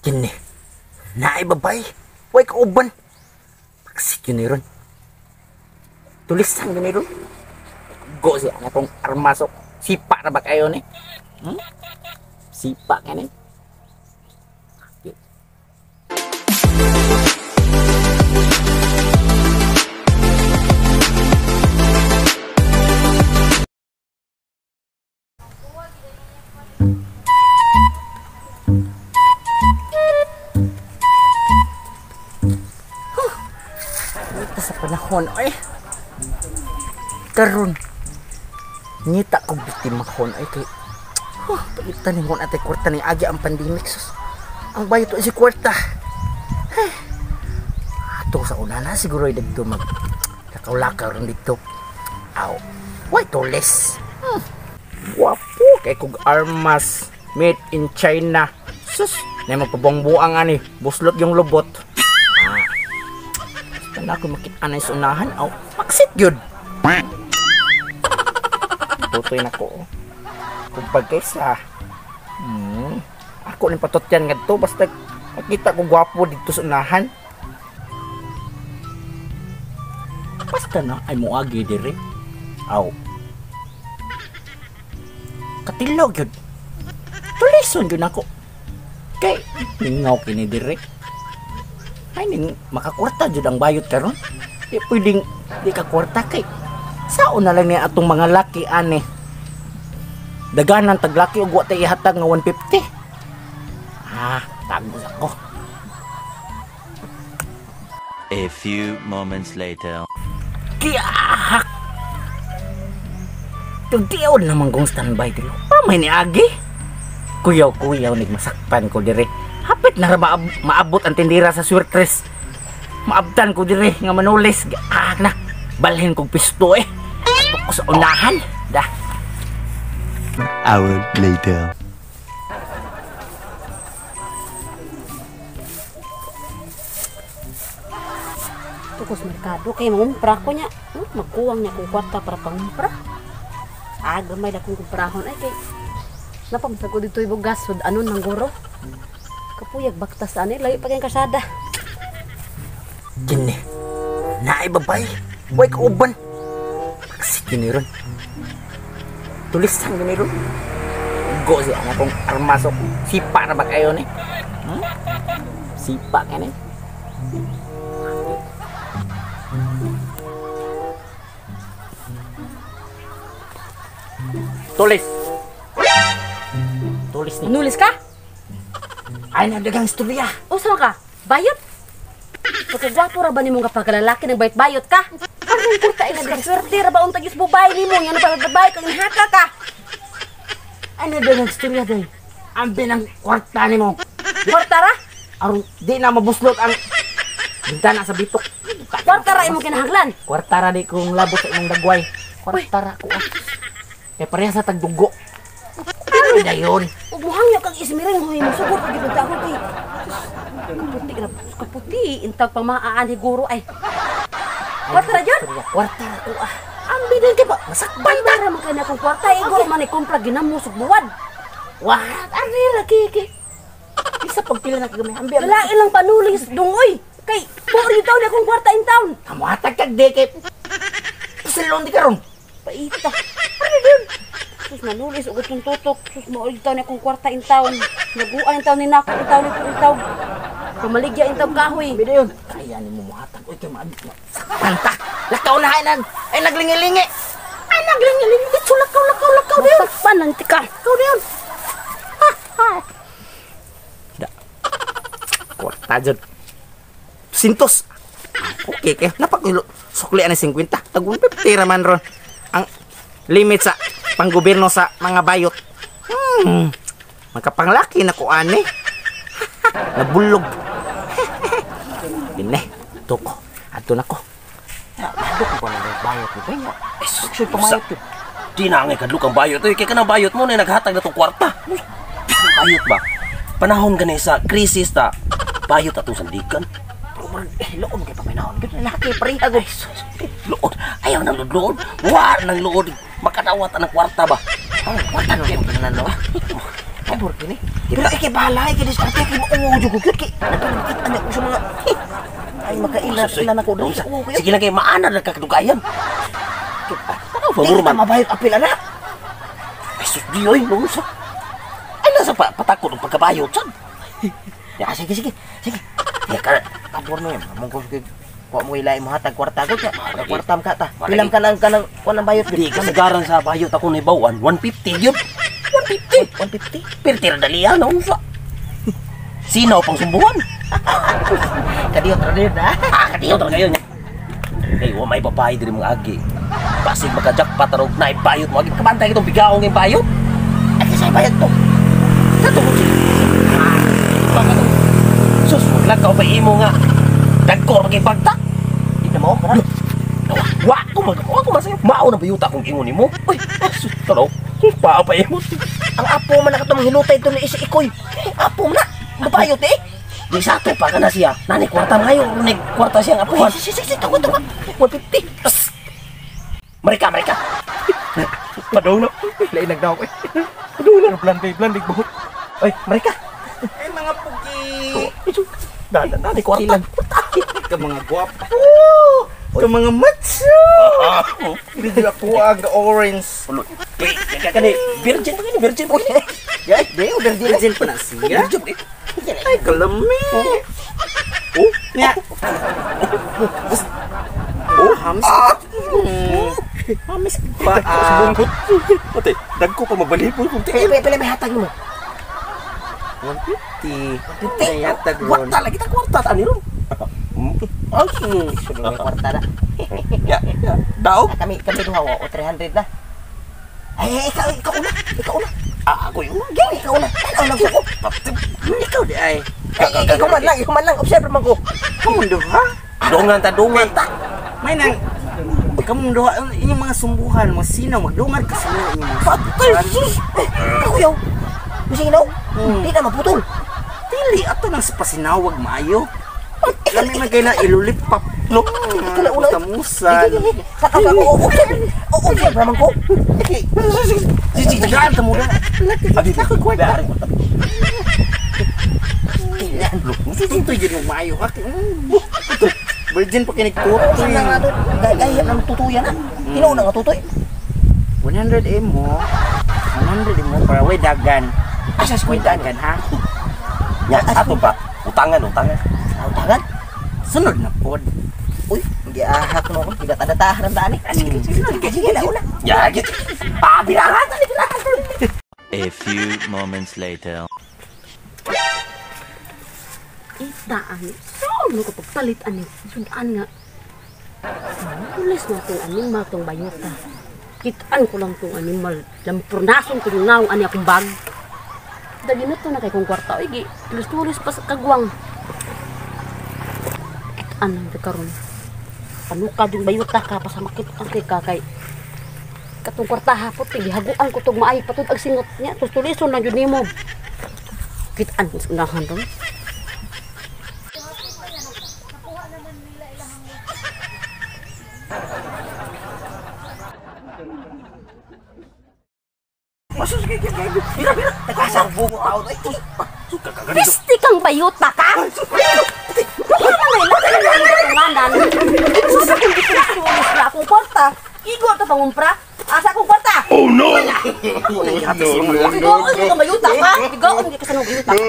Kini. Naay babay. Way kauban. Paksit yun ni ron. Tulisan yun ni ron. Go siya na kong armaso. Sipa na ba kayo ni? Hmm? Sipa ka ni? Sa panahon ay karon ngita kog biktimahon ay kay palitan ni atay kwarta ni agi ang pandemic sus ang bayot si kwarta. Ato sa una na siguro ay dagto mag lakaw-lakaw ron dito. Aw, way tulis. Gwapo kay kog armas made in China sus na magpabongbuang ani buslot yung lobot. Na ako makita na sa unahan. Aw, maksit yun. Tutoy na ko. Kung pagkaysa, ako ning patutyan ngadto basta makita ko gwapo dito sa unahan. Basta na ay moagi dire. Aw. Katilog yun. Tulison yun ako. Kay ningaw kini dire. Ay ning makakwarta jud ang bayot karon. Di pwedeng di ka kwarta kay sao na lang niya atong mga laki ani. Daganan taglaki og wa tay ihatag nga 150. Ah, tagos ako. A few moments later. Kiahak. Tugdion naman kong standby diri. Pamay ni agi. Kuyaw-kuyaw nigmasakpan ko dire. Hapit na ra maabot ang tindira sa swertres. Maabtan ko dire nga manulis. Ah, na. Balhin kog pisto eh. Ato ko sa unahan. Da. Hour later. Tukos merkado kay mangumpra ko niya. Magkuwang niya kong kwarta para pangumpra. Ah, gamay na kong kumprahon ay kay napamsag ko dito ibugas sud anon mangguro. Kapuyag baktas ani layo pa kayong kasada. Kini. Naay babay. Way kauban. Paksit yun ni ron. Tulisan yun ni ron. Go siya na kong armaso. Sipa na ba kayo ni? Hmm? Sipa ka ni? Tulis. Tulis ni. Nulis ka? Ay, nagdagang istorya. O, sama ka? Bayot? Pagkagwapo ra ba ni mong pagkalalaki ng bayot-bayot ka? Anong kurta ay nagkaswerte ra ba ang tagis bubay ni mo? Yan ang pagbabayot kang haka ka. Ay, nagdagang istorya, day. Ambi ng kwarta ni mo. Kwarta ra? Aron, di na mabuslot ang bintana sa bitok. Kwarta ra imong kinahanglan? Kwarta ra di kong labot sa imong dagway. Kwarta ra ko. Kaya pareha sa tagdugo. Ano na yun? Huwag mo hangyo kang ismiring, huy. Masugod pag ipagta ako kay. Kaputi na. Kaputi. Intag pa maaan higuro ay. Kwarta ra dyan? Kwarta ra ko ah. Ambi din ka ba? Masakban ta. Para man kayo na akong kwarta. Iguro man ikumpra ginamusog buwad. What? Ano yun lagi? Isa pagpila na kagamay. Ambi. Wala ilang panulis dungoy. Kay, buo rin taon akong kwarta in town. Kamuhatag kag di kay. Pasilon di karon. Paita. Ano yun? Sus, nanulis, ugot ng tutok. Sus, maulit taon akong kwarta in town. Naguan in town ni Nako, in town ni in town. Pamaligya in town kahoy. Bida yun. Kaya ni mo muhatag. Uy, kay maabot mo. Sakpanta. Lakaw na, ay, naglingilingi. Ay, naglingilingi. Dito, lakaw, lakaw, lakaw. Masakpan, nanti ka. Lakaw na yun. Ha, ha. Da. Kwarta dyan. Sintos. Okay, kaya napag-ulo. Suklian ng 50. Tag 150 raman ron. Ang limit sa panggobyerno sa mga bayot. Magkapanglaki na ko ani. Nabulog. Dine, tuko. Ato na ko. Nabulog ko na bayot ni Benyo. Eh, suksoy pamayot yun. Di na nga kadlok ang bayot. Kaya ka na bayot mo na naghatag na itong kwarta. Bayot ba? Panahon ka na sa krisis ta. Bayot atong sandikan. Pero eh, loon kay paminahon. Ganun laki, pareha ko. Loon. Ayaw ng loon. War ng loon. Makadawat ang kwarta ba? Oh, kwarta no. Pabor kini. Pero ikay bahala, ikay diskarte, ikay mauwo ko gyud kay nagpalakit anak ko sa mga ay makaila sila na ko dun. Sige lang kay maana na kakadugayan. Tanaw pabor man. Mabayot apil ana. Ay sus di oy, unsa? Ay nasa patakot ang pagkabayot sad. Ya sige sige. Sige. Ya ka pabor no yan. Mong ko wa mo ilay mo hatag kwarta ko ka. Kwarta ka ta. Pilam ka lang kanang kuan ang bayot. Di kasagaran sa bayot ako ni bawan 150 gyud. 150. 150. Pirtir dali ano unsa. Sinaw pang sumbuhan. Kadiyot ra din ha. Ah, kadiyot ra kayo nya. Kay wa may babae diri mong agi. Basig maka jackpot arog na bayot mo agi. Kabantay kitong bigaong ng bayot. Ay kasi bayot to. Kato mo siya. Sus, lakaw pa imo nga. Dagkor magay bagta. Di na mo kana. Wa ko mag wa ko masayo. Mao na bayuta akong ingon nimo. Uy, sus, tanaw. Sus, paa pa imo. Ang apo man na katong hilutay to ni isa ikoy. Apo man na. Mabayot eh. Di sa ato pa kana siya. Nani kwarta ngayo, ni kwarta siya ang apuhan. Sige sige sige, tawag tawag. 150. Marika, marika. Padong na. Lain nagdaw eh. Padong na. Blandig, blandig buhok. Ay, marika. Ay mga pugi. Nani kwarta. Ka mga guwapa. Ka mga macho. Hindi ako ang orange. Kani virgin pa kani virgin pa. Ya, di virgin. Virgin pa na siya. Virgin. Ay kalami. Oh, Nya. Oh, hamis. Hamis pa. Bungot. Pati, dagko pa mabalipon kung Pila pila pila may hatag mo. 150. 150. Hatag ron. Kwarta lagi ta kwarta ta ni ron. Ay, sunod may kwarta na. Ya, ya. Daog. Kami kami duha o 300 na. Ay, ikaw ikaw una. Ikaw una. Ah, ako yung Gini, ikaw una. Tanaw lang ko. Ikaw di ay. Ikaw man lang, ikaw man lang. Observe man ko. Kamong duha. Dungan ta, dungan ta. May nang kamong duha inyong mga sumbuhan, mga sinaw, magdungan ka sa inyong mga Patay, sus. Ako yaw. Masinaw. Di na maputol. Dili ato nang sa pasinawag maayo. Lami man kay na ilulipap. No, ikaw na una. Tamusan. Tanaw ka ko. Observe man ko. Sige, tagaan ta mo na. Abi, kwarta. Ito yun mo maayo ha. Virgin pa kinig tutoy. Saan na nga to? Gaya ng tutuyan na. Tinuon na nga tutoy. 100 imo. 100 imo para way dagan. Asas Way dagan ha. Ya, ato pa. Utangan, utangan. Utangan? Sunod na pod. Uy, hindi ahak no ko. Tidak ada daan eh. Sige, sige, sige, sige, na una. Ya, gitu. Ah, bilangan tadi bilangan. A few moments later. Ita ani. So, mo ko pagpalit ani. Sudan nga. Ulis na tong animal tong bayota. Kitaan ko lang tong animal. Lampurnason ko yung naong ani akong bag. Dali na to na kay kong kwarta. Oy, tulis-tulis pa sa kagwang. Kitaan lang di karon. Panukad yung bayota ka pa sa makitaan kay kakay. Katong kwarta hapot, gihaguan ko tong maayo patud ag singot niya. Tulis-tulison na jud nimo. Kitaan ko sa unahan ron. Masuk sige, sige, sige. Bira, bira. Nagkasar bungo tao to. Peste kang bayota ka! Wala na may lakas ng tulis na akong kwarta. Igo to pangumpra. Asa akong kwarta? Oh no. Igoon ka bayota ka! Igoon ka sa bayota ka!